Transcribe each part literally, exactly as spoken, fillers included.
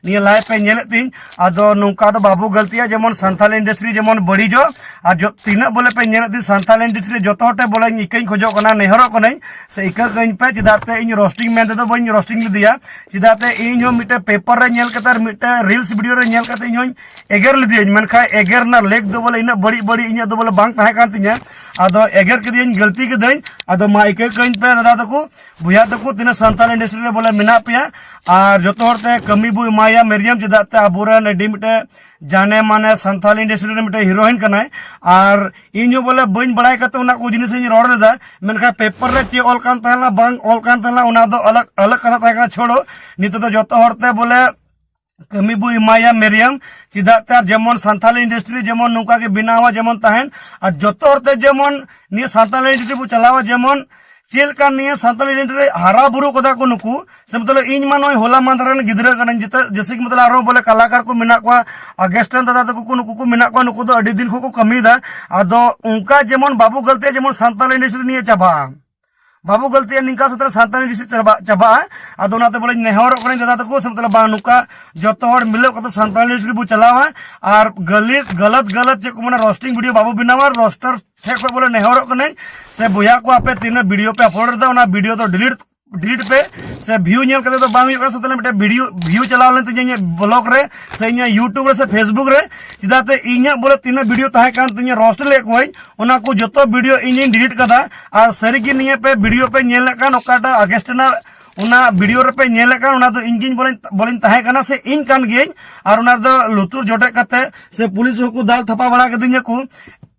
ᱱᱤᱭᱟᱹ ᱞᱟᱭᱤᱵᱷ ᱯᱮ ᱧᱮᱞᱮᱫ ᱛᱤᱧ, ᱟᱫᱚ ᱱᱚᱝᱠᱟ ᱫᱚ ᱵᱟᱵᱚ ᱜᱟᱹᱞᱛᱤᱭᱟ ᱡᱮᱢᱚᱱ ᱥᱟᱱᱛᱟᱞ ᱤᱱᱰᱟᱥᱴᱨᱤ ᱡᱮᱢᱚᱱ ᱵᱟᱹᱲᱤᱡᱚᱜ᱾ ᱟᱨ ᱡᱚ-, ᱛᱤᱱᱟᱹᱜ ᱵᱚᱞᱮ ᱯᱮ ᱧᱮᱞᱮᱫ ᱛᱤᱧ ᱥᱟᱱᱛᱟᱞ ᱤᱱᱰᱟᱥᱴᱨᱤ ᱨᱮ ᱡᱚᱛᱚ ᱦᱚᱲ ᱴᱷᱮᱱ ᱵᱚᱞᱮ ᱤᱠᱟᱹᱧ ᱠᱷᱚᱡᱚᱜ ᱠᱟᱱᱟ, ᱱᱮᱦᱚᱨᱚᱜ ᱠᱟᱹᱱᱟᱹᱧ ᱥᱮ ᱤᱠᱟᱹ ᱠᱟᱹᱧ ᱯᱮ, ᱪᱮᱫᱟᱜ ᱛᱮ ᱤᱧ ᱨᱳᱥᱴᱤᱝ ᱢᱮᱱ ᱛᱮᱫᱚ ᱵᱟᱹᱧ ᱨᱳᱥᱴᱤᱝ ᱞᱮᱫᱮᱭᱟ᱾ ᱪᱮᱫᱟᱜ ᱛᱮ ᱤᱧ ᱦᱚᱸ ᱢᱤᱫᱴᱮᱱ ᱯᱮᱯᱟᱨ ᱨᱮ ᱧᱮᱞ ᱠᱟᱛᱮ ᱟᱨ ᱢᱤᱫᱴᱮᱱ ᱨᱤᱞᱥ ᱵᱷᱤᱰᱤᱭᱳ ᱨᱮ ᱧᱮᱞ ᱠᱟᱛᱮ ᱤᱧ ᱦᱚᱸᱧ ᱮᱜᱮᱨ ᱞᱮᱫᱮᱭᱟᱹᱧ, ᱢᱮᱱᱠᱷᱟᱱ ᱮᱜᱮᱨ ᱨᱮᱱᱟᱜ ᱞᱮᱠ ᱫᱚ ᱵᱚᱞᱮ ᱤᱱᱟᱹᱜ ᱵᱟᱹᱲᱤᱡ ᱵᱟᱹᱲᱤᱡ ᱤᱧᱟᱹᱜ ᱫᱚ ᱵᱚᱞᱮ ᱵᱟᱝ ᱛᱟᱦᱮᱸ ᱠᱟᱱ ᱛᱤᱧᱟᱹ᱾ ᱟᱫᱚ ᱮᱜᱮᱨ ᱠᱮᱫᱮᱭᱟᱹᱧ, ᱜᱟᱹᱞᱛᱤ ᱠᱮᱫᱟᱹᱧ᱾ ᱟᱫᱚ ᱢᱟ ᱤᱠᱟᱹ ᱠᱟᱹᱧ ᱯᱮ ᱫᱟᱫᱟ ᱛᱟᱠᱚ, ᱵᱚᱭᱦᱟ ᱛᱟᱠᱚ, ᱛᱤᱱᱟᱹᱜ ᱥᱟᱱᱛᱟᱲ ᱤᱱᱰᱟᱥᱴᱨᱤ ᱨᱮ ᱵᱚᱞᱮ ᱢᱮᱱᱟᱜ ᱯᱮᱭᱟ, ᱟᱨ ᱡᱚᱛᱚ ᱦᱚᱲ ᱛᱮ ᱠᱟᱹᱢᱤ ᱵᱚ ᱮᱢᱟᱭᱟ ᱢᱮᱨᱤᱭᱟᱢ, ᱪᱮᱫᱟᱜ ᱛᱮ ᱟᱵᱚᱨᱮᱱ ᱟᱹᱰᱤ ᱢᱤᱫᱴᱮᱡ ᱡᱟᱱᱮ ᱢᱟᱱᱮ ᱥᱟᱱᱛᱟᱲ ᱤᱱᱰᱟᱥᱴᱨᱤ ᱨᱮ ᱢᱤᱫᱴᱮᱡ ᱦᱤᱨᱳᱭᱤᱱ ᱠᱟᱱᱟᱭ᱾ ᱟᱨ ᱤᱧ ᱦᱚᱸ ᱵᱚᱞᱮ ᱵᱟᱹᱧ ᱵᱟᱲᱟᱭ ᱠᱟᱛᱮ ᱚᱱᱟ ᱠᱚ ᱡᱤᱱᱤᱥ ᱤᱧ ᱨᱚᱲ ᱞᱮᱫᱟ, ᱢᱮᱱᱠᱷᱟᱱ ᱯᱮᱯᱟᱨ ᱨᱮ ᱪᱮᱫ ᱚᱞ ᱠᱟᱱ ᱛᱟᱦᱮᱸ ᱞᱮᱱᱟ ᱵᱟᱝ ᱚᱞ ᱠᱟᱱ ᱛᱟᱦᱮᱸ ᱞᱮᱱᱟ ᱚᱱᱟ ᱫᱚ ᱟᱞᱟᱜᱽ ᱟᱞᱟᱜᱽ ᱠᱟᱛᱷᱟ ᱛᱟᱦᱮᱸ ᱠᱟᱱᱟ, ᱪᱷᱳᱲᱚ᱾ ᱱᱤᱛᱚᱜ ᱫᱚ ᱡᱚᱛᱚ ᱦᱚᱲ ᱛᱮ ᱵᱚᱞᱮ ᱠᱟᱹᱢᱤ ᱵᱚ ᱮᱢᱟᱭᱟ ᱢᱮᱨᱤᱭᱟᱢ, ᱪᱮᱫᱟᱜ ᱛᱮ ᱟᱨ ᱡᱮᱢᱚᱱ ᱥᱟᱱᱛᱟᱞᱤ ᱤᱱᱰᱟᱥᱴᱨᱤ ᱡᱮᱢᱚᱱ ᱱᱚᱝᱠᱟ ᱜᱮ ᱵᱮᱱᱟᱣᱟ ᱡᱮᱢᱚᱱ ᱛᱟᱦᱮᱱ, ᱟᱨ ᱡᱚᱛᱚ ᱦᱚᱲ ᱛᱮ ᱡᱮᱢᱚᱱ ᱱᱤᱭᱟᱹ ᱥᱟᱱᱛᱟᱞᱤ ᱤᱱᱰᱟᱥᱴᱨᱤ ᱵᱚ ᱪᱟᱞᱟᱣᱟ ᱡᱮᱢᱚᱱ ᱪᱮᱫ ᱞᱮᱠᱟ ᱱᱤᱭᱟᱹ ᱥᱟᱱᱛᱟᱞᱤ ᱤᱱᱰᱟᱥᱴᱨᱤ ᱨᱮ ᱦᱟᱨᱟ ᱵᱩᱨᱩ ᱠᱟᱫᱟ ᱠᱚ ᱱᱩᱠᱩ, ᱥᱮ ᱢᱚᱛᱞᱚᱵ ᱤᱧ ᱢᱟ ᱱᱚᱜᱼᱚᱭ ᱦᱚᱞᱟ ᱢᱟᱦᱫᱮᱨ ᱨᱮᱱ ᱜᱤᱫᱽᱨᱟᱹ ᱠᱟᱹᱱᱟᱹᱧ, ᱡᱮᱛᱮ ᱡᱮᱥᱮ ᱠᱤ ᱢᱚᱛᱞᱚᱵ ᱟᱨᱦᱚᱸ ᱵᱚᱞᱮ ᱠᱟᱞᱟᱠᱟᱨ ᱠᱚ ᱢᱮᱱᱟᱜ ᱠᱚᱣᱟ, ᱟᱜᱮᱥᱴᱟᱱ ᱫᱟᱫᱟ ᱛᱟᱠᱚ ᱠᱚ ᱱᱩᱠᱩ ᱠᱚ ᱢᱮᱱᱟᱜ ᱠᱚᱣᱟ, ᱱᱩᱠᱩ ᱫᱚ ᱟᱹᱰᱤ ᱫᱤᱱ ᱠᱷᱚᱱ ᱠᱚ ᱠᱟᱹᱢᱤᱭᱮᱫᱟ᱾ ᱟᱫᱚ ᱚᱱᱠᱟ ᱡᱮᱢᱚᱱ ᱵᱟᱵᱚ ᱜᱟᱹᱞᱛᱤᱭᱟ ᱡᱮᱢᱚᱱ ᱥᱟᱱᱛᱟᱞᱤ ᱤᱱᱰᱟᱥᱴᱨᱤ ᱱᱤᱭᱟᱹ ᱪᱟᱵᱟᱜᱼᱟ᱾ ᱵᱟᱵᱚ ᱜᱟᱹᱞᱛᱤᱭᱟ ᱱᱤᱝᱠᱟ ᱥᱩᱛᱨᱮ ᱥᱟᱱᱛᱟᱲᱤ ᱤᱱᱰᱟᱥᱴᱨᱤ ᱪᱟᱵᱟ-, ᱪᱟᱵᱟᱜᱼᱟ᱾ ᱟᱫᱚ ᱚᱱᱟᱛᱮ ᱵᱚᱞᱮᱧ ᱱᱮᱦᱚᱨᱚᱜ ᱠᱟᱱᱟᱧ ᱫᱟᱫᱟ ᱛᱟᱠᱚ ᱥᱮ ᱢᱚᱛᱞᱚᱵ ᱵᱟᱝ ᱱᱚᱝᱠᱟ ᱡᱚᱛᱚ ᱦᱚᱲ ᱢᱤᱞᱟᱹᱣ ᱠᱟᱛᱮ ᱥᱟᱱᱛᱟᱲᱤ ᱤᱱᱰᱟᱥᱴᱨᱤ ᱵᱚ ᱪᱟᱞᱟᱣᱟ᱾ ᱟᱨ ᱜᱟᱹᱞᱤ-, ᱜᱟᱞᱟᱛ ᱜᱟᱞᱟᱛ ᱪᱮᱫ ᱠᱚ ᱢᱮᱱᱟ ᱨᱳᱥᱴᱤᱝ ᱵᱷᱤᱰᱤᱭᱳ ᱵᱟᱵᱚ ᱵᱮᱱᱟᱣᱟ᱾ ᱨᱳᱥᱴᱟᱨ ᱴᱷᱮᱡ ᱠᱷᱚᱡ ᱵᱚᱞᱮ ᱱᱮᱦᱚᱨᱚᱜ ᱠᱟᱹᱱᱟᱹᱧ ᱥᱮ ᱵᱚᱭᱦᱟ ᱠᱚ ᱟᱯᱮ ᱛᱤᱱᱟᱹᱜ ᱵᱷᱤᱰᱤᱭᱳ ᱯᱮ ᱟᱯᱞᱳᱰ ᱮᱫᱟ ᱚᱱᱟ ᱵᱷᱤᱰᱤᱭᱳ ᱫᱚ ᱰᱤᱞᱤᱴ ᱰᱤᱞᱤᱴ ᱯᱮ᱾ ᱥᱮ ᱵᱷᱤᱭᱩ ᱧᱮᱞ ᱠᱟᱛᱮ ᱫᱚ ᱵᱟᱝ ᱦᱩᱭᱩᱜ ᱠᱟᱱᱟ, ᱥᱟᱶᱛᱮ ᱢᱤᱫᱴᱮᱱ ᱵᱷᱤᱰᱤᱭᱳ ᱵᱷᱤᱭᱩ ᱪᱟᱞᱟᱣ ᱞᱮᱱ ᱛᱤᱧᱟ ᱤᱧᱟᱹᱜ ᱵᱞᱚᱜ ᱨᱮ ᱥᱮ ᱤᱧᱟᱹᱜ ᱭᱩᱴᱩᱵᱽ ᱨᱮ ᱥᱮ ᱯᱷᱮᱥᱵᱩᱠ ᱨᱮ᱾ ᱪᱮᱫᱟᱜ ᱛᱮ ᱤᱧᱟᱹᱜ ᱵᱚᱞᱮ ᱛᱤᱱᱟᱹᱜ ᱵᱷᱤᱰᱤᱭᱳ ᱛᱟᱦᱮᱸ ᱠᱟᱱ ᱛᱤᱧᱟᱹ ᱨᱳᱥᱴ ᱞᱮᱫ ᱠᱚᱣᱟᱧ, ᱚᱱᱟ ᱠᱚ ᱡᱚᱛᱚ ᱵᱷᱤᱰᱤᱭᱳ ᱤᱧᱤᱧ ᱰᱤᱞᱤᱴ ᱠᱟᱫᱟ᱾ ᱟᱨ ᱥᱟᱹᱨᱤᱜᱮ ᱱᱤᱭᱟᱹ ᱯᱮ ᱵᱷᱤᱰᱤᱭᱳ ᱯᱮ ᱧᱮᱞ ᱞᱮᱫ ᱠᱟᱱ ᱚᱠᱟᱴᱟᱜ ᱟᱜᱮᱥᱴ ᱨᱮᱱᱟᱜ ᱚᱱᱟ ᱵᱷᱤᱰᱤᱭᱳ ᱨᱮᱯᱮ ᱧᱮᱞ ᱞᱮᱫ ᱠᱟᱱ ᱚᱱᱟ ᱫᱚ ᱤᱧ ᱜᱤᱧ ᱵᱚᱞᱮᱧ, ᱵᱚᱞᱮᱧ ᱛᱟᱦᱮᱸ ᱠᱟᱱᱟ ᱥᱮ ᱤᱧ ᱠᱟᱱ ᱜᱤᱭᱟᱹᱧ᱾ ᱟᱨ ᱚᱱᱟ ᱨᱮᱫᱚ ᱞᱩᱛᱩᱨ ᱡᱚᱴᱮᱫ ᱠᱟᱛᱮ ᱥᱮ ᱯᱩᱞᱤᱥ ᱦᱚᱸᱠᱚ ᱫᱟᱞ ᱛᱷᱟᱯᱟ ᱵᱟᱲᱟ ᱠᱤᱫᱤᱧᱟ ᱠᱚ᱾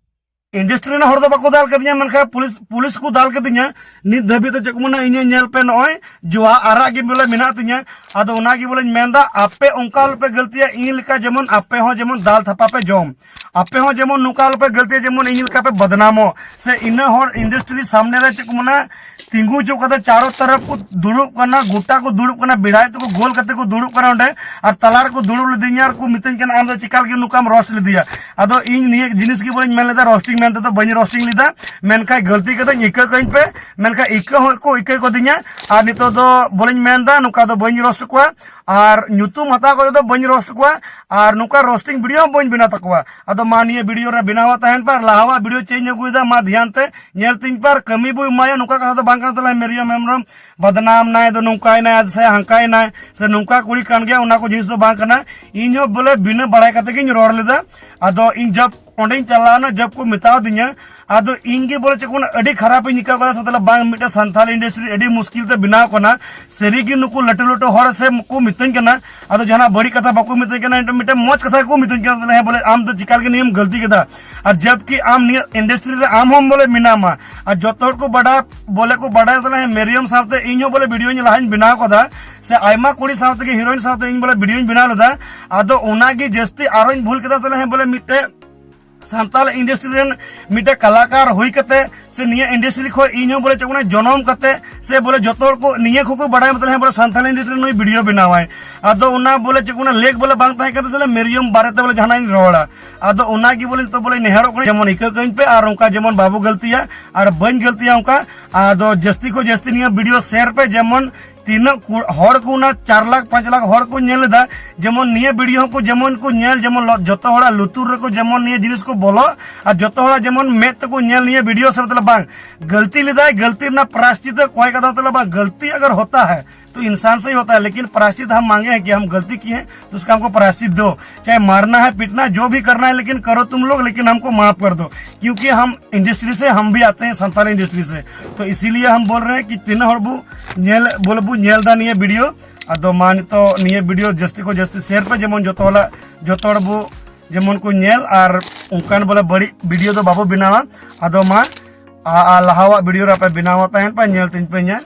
ᱤᱱᱰᱟᱥᱴᱨᱤ ᱨᱮᱱ ᱦᱚᱲ ᱫᱚ ᱵᱟᱠᱚ ᱫᱟᱞ ᱠᱟᱫᱤᱧᱟ, ᱢᱮᱱᱠᱷᱟᱱ ᱯᱩᱞᱤᱥ, ᱯᱩᱞᱤᱥ ᱠᱚ ᱫᱟᱞ ᱠᱟᱫᱤᱧᱟ᱾ ᱱᱤᱛ ᱫᱷᱟᱹᱵᱤᱡ ᱛᱮ ᱪᱮᱫ ᱠᱚ ᱢᱮᱱᱟ, ᱤᱧᱮ ᱧᱮᱞ ᱯᱮ, ᱱᱚᱜᱼᱚᱭ ᱡᱚᱦᱟ ᱟᱨᱟᱜ ᱜᱮ ᱵᱚᱞᱮ ᱢᱮᱱᱟᱜ ᱛᱤᱧᱟ᱾ ᱟᱫᱚ ᱚᱱᱟᱜᱮ ᱵᱚᱞᱮᱧ ᱢᱮᱱᱫᱟ, ᱟᱯᱮ ᱚᱱᱠᱟ ᱟᱞᱚᱯᱮ ᱜᱟᱹᱞᱛᱤᱭᱟ, ᱤᱧ ᱞᱮᱠᱟ ᱡᱮᱢᱚᱱ ᱟᱯᱮ ᱦᱚᱸ ᱡᱮᱢᱚᱱ ᱫᱟᱞ ᱛᱷᱟᱯᱟ ᱯᱮ ᱡᱚᱢ᱾ ᱟᱯᱮ ᱦᱚᱸ ᱡᱮᱢᱚᱱ ᱱᱚᱝᱠᱟ ᱟᱞᱚᱯᱮ ᱜᱟᱹᱞᱛᱤᱭᱟ, ᱡᱮᱢᱚᱱ ᱤᱧ ᱞᱮᱠᱟ ᱯᱮ ᱵᱚᱫᱱᱟᱢᱚᱜ, ᱥᱮ ᱤᱱᱟᱹ ᱦᱚᱲ ᱤᱱᱰᱟᱥᱴᱨᱤ ᱥᱟᱢᱱᱮ ᱨᱮ ᱪᱮᱫ ᱠᱚ ᱢᱮᱱᱟ, ᱛᱤᱸᱜᱩ ᱦᱚᱪᱚ ᱠᱟᱛᱮ ᱪᱟᱨᱚ ᱛᱚᱨᱚᱯ ᱠᱚ ᱫᱩᱲᱩᱵ ᱠᱟᱱᱟ, ᱜᱚᱴᱟ ᱠᱚ ᱫᱩᱲᱩᱵ ᱠᱟᱱᱟ, ᱵᱮᱲᱦᱟᱭ ᱛᱮᱠᱚ ᱜᱳᱞ ᱠᱟᱛᱮ ᱠᱚ ᱫᱩᱲᱩᱵ ᱠᱟᱱᱟ ᱚᱸᱰᱮ, ᱟᱨ ᱛᱟᱞᱟ ᱨᱮᱠᱚ ᱫᱩᱲᱩᱵ ᱞᱤᱫᱤᱧᱟ ᱟᱨ ᱠᱚ ᱢᱤᱛᱟᱹᱧ ᱠᱟᱱᱟ, "ᱟᱢ ᱫᱚ ᱪᱮᱠᱟ ᱞᱟᱹᱜᱤᱫ ᱱᱚᱝᱠᱟᱢ ᱨᱳᱥᱴ ᱞᱮᱫᱮᱭᱟ?" ᱟᱫᱚ ᱤᱧ ᱱᱤᱭᱟᱹ ᱡᱤᱱᱤᱥ ᱜᱮ ᱵᱚᱞᱮᱧ ᱢᱮᱱ ᱞᱮᱫᱟ, ᱨᱳᱥᱴᱤᱝ ᱢᱮᱱ ᱛᱮᱫᱚ ᱵᱟᱹᱧ ᱨᱳᱥᱴᱤᱝ ᱞᱮᱫᱟ, ᱢᱮᱱᱠᱷᱟᱱ ᱜᱟᱹᱞᱛᱤ ᱠᱟᱛᱮᱧ ᱤᱠᱟᱹ ᱠᱟᱹᱧ ᱯᱮ, ᱢᱮᱱᱠᱷᱟᱱ ᱤᱠᱟᱹ ᱦᱚᱸ ᱠᱚ ᱤᱠᱟᱹ ᱠᱟᱫᱤᱧᱟ᱾ ᱟᱨ ᱱᱤᱛᱚᱜ ᱫᱚ ᱵᱚᱞᱮᱧ ᱢᱮᱱ ᱮᱫᱟ, ᱱᱚᱝᱠᱟ ᱫᱚ ᱵᱟᱹᱧ ᱨᱳᱥᱴ ᱠᱚᱣᱟ᱾ ᱟᱨ ᱧᱩᱛᱩᱢ ᱦᱟᱛᱟᱣ ᱠᱟᱛᱮ ᱫᱚ ᱵᱟᱹᱧ ᱨᱳᱥᱴ ᱠᱚᱣᱟ, ᱟᱨ ᱱᱚᱝᱠᱟ ᱨᱳᱥᱴᱤᱝ ᱵᱷᱤᱰᱤᱭᱳ ᱦᱚᱸ ᱵᱟᱹᱧ ᱵᱮᱱᱟᱣ ᱛᱟᱠᱚᱣᱟ᱾ ᱟᱫᱚ ᱢᱟ ᱱᱤᱭᱟᱹ ᱵᱷᱤᱰᱤᱭᱳ ᱨᱮ ᱵᱮᱱᱟᱣᱟ ᱛᱟᱦᱮᱱ ᱯᱮ, ᱟᱨ ᱞᱟᱦᱟᱣᱟᱜ ᱵᱷᱤᱰᱤᱭᱳ ᱪᱮᱫ ᱤᱧ ᱟᱹᱜᱩᱭᱮᱫᱟ ᱢᱟ ᱫᱷᱮᱭᱟᱱ ᱛᱮ ᱧᱮᱞ ᱛᱤᱧ ᱯᱮ, ᱟᱨ ᱠᱟᱹᱢᱤ ᱵᱚ ᱮᱢᱟᱭᱟ ᱱᱚᱝᱠᱟ ᱠᱟᱛᱷᱟ ᱫᱚ ᱵᱟᱝ ᱠᱟᱱᱟ᱾ ᱛᱟᱦᱞᱮ ᱢᱮᱨᱤᱭᱚᱢ ᱦᱮᱢᱵᱨᱚᱢ ᱵᱟᱫᱱᱟᱢ ᱱᱟᱭ ᱫᱚ ᱱᱚᱝᱠᱟᱭ ᱱᱟᱭ ᱥᱮ ᱦᱟᱝᱠᱟᱭ ᱱᱟᱭ ᱥᱮ ᱱᱚᱝᱠᱟ ᱠᱩᱲᱤ ᱠᱟᱱ ᱜᱮᱭᱟ, ᱚᱱᱟ ᱠᱚ ᱡᱤᱱᱤᱥ ᱫᱚ ᱵᱟᱝ ᱠᱟᱱᱟ᱾ ᱤᱧ ᱦᱚᱸ ᱵᱚᱞᱮ ᱵᱤᱱᱟᱹ ᱵᱟᱲᱟᱭ ᱠᱟᱛᱮ ᱜᱤᱧ ᱨᱚᱲ ᱞᱮᱫᱟ᱾ ᱟᱫᱚ ᱤᱧ ᱡᱚᱵ ᱚᱸᱰᱮᱧ ᱪᱟᱞᱟᱣᱱᱟ, ᱡᱚᱵ ᱠᱚ ᱢᱮᱛᱟᱣ ᱫᱤᱧᱟ, ᱟᱫᱚ ᱤᱧ ᱜᱮ ᱵᱚᱞᱮ ᱪᱮᱫ ᱠᱚ ᱢᱮᱱᱟ, ᱟᱹᱰᱤ ᱠᱷᱟᱨᱟᱯ ᱤᱧ ᱟᱹᱭᱠᱟᱹᱣ ᱠᱟᱫᱟ᱾ ᱥᱟᱶᱛᱮ ᱵᱟᱝ, ᱢᱤᱫᱴᱮᱱ ᱥᱟᱱᱛᱟᱞ ᱤᱱᱰᱟᱥᱴᱨᱤ ᱟᱹᱰᱤ ᱢᱩᱥᱠᱤᱞ ᱛᱮ ᱵᱮᱱᱟᱣ ᱠᱟᱱᱟ᱾ ᱥᱟᱹᱨᱤ ᱜᱮ ᱱᱩᱠᱩ ᱞᱟᱹᱴᱩ ᱞᱟᱹᱴᱩ ᱦᱚᱲ ᱥᱮ ᱠᱚ ᱢᱤᱛᱟᱹᱧ ᱠᱟᱱᱟ, ᱟᱫᱚ ᱡᱟᱦᱟᱱᱟᱜ ᱵᱟᱹᱲᱤᱡ ᱠᱟᱛᱷᱟ ᱵᱟᱠᱚ ᱢᱤᱛᱟᱹᱧ ᱠᱟᱱᱟ, ᱢᱤᱫᱴᱮᱱ ᱢᱚᱡᱽ ᱠᱟᱛᱷᱟ ᱜᱮᱠᱚ ᱢᱤᱛᱟᱹᱧ ᱠᱟᱱᱟ᱾ ᱛᱟᱦᱞᱮ ᱦᱮᱸ ᱵᱚᱞᱮ ᱟᱢ ᱫᱚ ᱪᱤᱠᱟ ᱞᱟᱹᱜᱤᱫ ᱱᱤᱭᱟᱹᱢ ᱜᱟᱹᱞᱛᱤ ᱠᱮᱫᱟ? ᱟᱨ ᱡᱚᱵᱠᱤ ᱟᱢ ᱱᱤᱭᱟᱹ ᱤᱱᱰᱟᱥᱴᱨᱤ ᱨᱮ ᱟᱢ ᱦᱚᱸ ᱵᱚᱞᱮ ᱢᱮᱱᱟᱢᱟ, ᱟᱨ ᱡᱚᱛᱚ ᱦᱚᱲ ᱠᱚ ᱵᱟᱰᱟᱭ, ᱵᱚᱞᱮ ᱠᱚ ᱵᱟᱰᱟᱭᱟ᱾ ᱛᱟᱦᱞᱮ ᱦᱮᱸ ᱢᱮᱨᱤᱭᱚᱢ ᱥᱟᱶᱛᱮ ᱤᱧ ᱦᱚᱸ ᱵᱚᱞᱮ ᱵᱷᱤᱰᱤᱭᱳᱧ ᱞᱟᱦᱟᱧ ᱵᱮᱱᱟᱣ ᱠᱟᱫᱟ, ᱥᱮ ᱟᱭᱢᱟ ᱠᱩᱲᱤ ᱥᱟᱶᱛᱮ ᱜᱮ ᱦᱤᱨᱳᱭᱤᱱ ᱥᱟᱶᱛᱮ ᱤᱧ ᱵᱚᱞᱮ ᱵᱷᱤᱰᱤᱭᱳᱧ ᱵᱮᱱᱟᱣ ᱞᱮᱫᱟ᱾ ᱟᱫᱚ ᱚᱱᱟᱜᱮ ᱡᱟᱹᱥᱛᱤ ᱟᱨᱚᱧ ᱵᱷᱩᱞ ᱠᱮᱫᱟ᱾ ᱛᱟᱦᱞᱮ ᱦᱮᱸ ᱵᱚᱞᱮ ᱢᱤᱫᱴᱮᱡ ᱥᱟᱱᱛᱟᱞ ᱤᱱᱰᱟᱥᱴᱨᱤ ᱨᱮᱱ ᱢᱤᱫᱴᱮᱡ ᱠᱟᱞᱟᱠᱟᱨ ᱦᱩᱭ ᱠᱟᱛᱮ ᱥᱮ ᱱᱤᱭᱟᱹ ᱤᱱᱰᱟᱥᱴᱨᱤ ᱠᱷᱚᱱ ᱤᱧ ᱦᱚᱸ ᱵᱚᱞᱮ ᱪᱮᱫ ᱠᱚ ᱢᱮᱱᱟ ᱡᱚᱱᱚᱢ ᱠᱟᱛᱮ ᱥᱮ ᱵᱚᱞᱮ ᱡᱚᱛᱚ ᱦᱚᱲ ᱠᱚ ᱱᱤᱭᱟᱹ ᱠᱚᱠᱚ ᱵᱟᱰᱟᱭ ᱢᱟ ᱛᱟᱦᱞᱮ ᱦᱮᱸ ᱵᱚᱞᱮ ᱥᱟᱱᱛᱟᱞ ᱤᱱᱰᱟᱥᱴᱨᱤ ᱨᱮ ᱱᱩᱭ ᱵᱷᱤᱰᱤᱭᱳ ᱵᱮᱱᱟᱣᱟᱭ᱾ ᱟᱫᱚ ᱚᱱᱟ ᱵᱚᱞᱮ ᱪᱮᱫ ᱠᱚ ᱢᱮᱱᱟ ᱞᱮᱠ ᱵᱚᱞᱮ ᱵᱟᱝ ᱛᱟᱦᱮᱸ ᱠᱟᱱ ᱛᱟᱦᱞᱮ ᱢᱮᱨᱤᱭᱚᱢ ᱵᱟᱨᱮᱛᱮ ᱵᱚᱞᱮ ᱡᱟᱦᱟᱱᱟᱜ ᱤᱧ ᱨᱚᱲᱟ᱾ ᱟᱫᱚ ᱚᱱᱟᱜᱮ ᱵᱚᱞᱮ ᱱᱤᱛᱚᱜ ᱵᱚᱞᱮ ᱱᱮᱦᱚᱨᱚᱜ ᱠᱟᱱᱟ ᱡᱮᱢᱚᱱ ᱤᱠᱟᱹ ᱠᱟᱹᱧ ᱯᱮ ᱟᱨ ᱚᱱᱠᱟ ᱡᱮᱢᱚᱱ ᱵᱟᱵᱚ ᱜᱟᱹᱞᱛᱤᱭᱟ ᱟᱨ ᱵᱟᱹᱧ ᱜᱟᱹᱞᱛᱤᱭᱟ ᱚᱱᱠᱟ᱾ ᱟᱫᱚ ᱡᱟᱹᱥᱛᱤ ᱠᱷᱚᱱ ᱡᱟᱹᱥᱛᱤ ᱱᱤᱭᱟᱹ ᱵᱷᱤᱰᱤᱭᱳ ᱥᱮᱭᱟᱨ ᱯᱮ, ᱡᱮᱢᱚᱱ ᱛᱤᱱᱟᱹᱜ ᱠᱩ-, ᱦᱚᱲ ᱠᱚ ᱚᱱᱟ ᱪᱟᱨ ᱞᱟᱠᱷ ᱯᱟᱸᱪ ᱞᱟᱠᱷ ᱦᱚᱲ ᱠᱚ ᱧᱮᱞ ᱮᱫᱟ, ᱡᱮᱢᱚᱱ ᱱᱤᱭᱟᱹ ᱵᱷᱤᱰᱤᱭᱳ ᱦᱚᱸᱠᱚ ᱡᱮᱢᱚᱱ ᱠᱚ ᱧᱮᱞ, ᱡᱮᱢᱚᱱ ᱞᱚ-, ᱡᱚᱛᱚ ᱦᱚᱲᱟᱜ ᱞᱩᱛᱩᱨ ᱨᱮᱠᱚ ᱡᱮᱢᱚᱱ ᱱᱤᱭᱟᱹ ᱡᱤᱱᱤᱥ ᱠᱚ ᱵᱚᱞᱚᱜ ᱟᱨ ᱡᱚᱛᱚ ᱦᱚᱲᱟᱜ ᱡᱮᱢᱚᱱ ᱢᱮᱫ ᱛᱮᱠᱚ ᱧᱮᱞ ᱱᱤᱭᱟᱹ ᱵᱷᱤᱰᱤᱭᱳ ᱥᱮ ᱢᱚᱛᱞᱚᱵ ᱵᱟᱝ ᱜᱟᱹᱞᱛᱤ ᱞᱮᱫᱟᱭ, ᱜᱟᱹᱞᱛᱤ ᱨᱮᱱᱟᱜ ᱯᱨᱟᱭᱥᱪᱤᱛ ᱠᱚᱭ ᱠᱟᱫᱟ, ᱢᱚᱛᱞᱚᱵ ᱵᱟᱝ ᱜᱟᱹᱞᱛᱤ ᱟᱜᱟᱨ ᱦᱳᱛᱟ ᱦᱟᱭ ᱛᱚ ᱤᱱᱥᱟᱱ ᱥᱮ ᱦᱤ ᱦᱳᱛᱟ ᱦᱟᱭ, ᱞᱮᱠᱤᱱ ᱯᱨᱟᱭᱥᱪᱤᱛ ᱦᱟᱢ ᱢᱟᱸᱜᱮ ᱦᱮ ᱠᱤ ᱦᱟᱢ ᱜᱟᱹᱞᱛᱤ ᱠᱤᱭᱮ ᱦᱮ ᱛᱚ ᱩᱥᱠᱟ ᱦᱟᱢᱠᱚ ᱯᱨᱟᱭᱥᱪᱤᱛ ᱫᱳ, ᱪᱟᱦᱮ ᱢᱟᱨᱱᱟ ᱦᱟᱭ ᱯᱤᱴᱱᱟ ᱦᱟᱭ ᱡᱳ ᱵᱷᱤ ᱠᱟᱨᱱᱟ ᱦᱟᱭ ᱞᱮᱠᱤᱱ ᱠᱟᱨᱳ ᱛᱩᱢ ᱞᱳᱜ ᱞᱮᱠᱤᱱ ᱦᱟᱢᱠᱚ ᱢᱟᱯᱷ ᱠᱟᱨ ᱫᱳ, ᱠᱤᱭᱩᱸᱠᱤ ᱦᱟᱢ ᱤᱱᱰᱟᱥᱴᱨᱤ ᱥᱮ ᱦᱟᱢ ᱵᱷᱤ ᱟᱛᱮ ᱦᱮ ᱥᱟᱱᱛᱟᱞ ᱤᱱᱰᱟᱥᱴᱨᱤ ᱥᱮ, ᱛᱚ ᱤᱥᱤᱞᱤᱭᱮ ᱦᱟᱢ ᱵᱳᱞ ᱨᱮ ᱦᱮ ᱠᱤ ᱛᱤᱱᱟᱹᱜ ᱦᱚᱲ ᱵᱚ ᱧᱮᱞ ᱵᱚᱞᱮ ᱵᱚ ᱧᱮᱞ ᱫᱟ ᱱᱤᱭᱟᱹ ᱵᱷᱤᱰᱤᱭᱳ᱾ ᱟᱫᱚ ᱢᱟ ᱱᱤᱛᱚᱜ ᱱᱤᱭᱟᱹ ᱵᱷᱤᱰᱤᱭᱳ ᱡᱟᱹᱥᱛᱤ ᱠᱷᱚᱱ ᱡᱟᱹᱥᱛᱤ ᱥᱮᱭᱟᱨ ᱯᱮ, ᱡᱮᱢᱚᱱ ᱡᱚᱛᱚ ᱦᱚᱲᱟᱜ ᱡᱚᱛᱚ ᱦᱚᱲ ᱵᱚ ᱡᱮᱢᱚᱱ ᱠᱚ ᱧᱮᱞ ᱟᱨ ᱚᱱᱠᱟᱱ ᱵᱚᱞᱮ ᱵᱟᱹᱲᱤᱡ ᱵᱷᱤᱰᱤᱭᱳ ᱫᱚ ᱵᱟᱵᱚ ᱵᱮᱱᱟᱣᱟ᱾ ᱟᱫᱚ ᱢᱟ ᱟ- ᱟ- ᱞᱟᱦᱟᱣᱟᱜ ᱵᱷᱤᱰᱤᱭᱳ ᱨᱮ ᱟᱯᱮ ᱵᱮᱱᱟᱣᱟ ᱛᱟᱦᱮᱱ ᱯᱮ, ᱧᱮᱞ ᱛᱤᱧ ᱯᱮ ᱧᱮᱞ᱾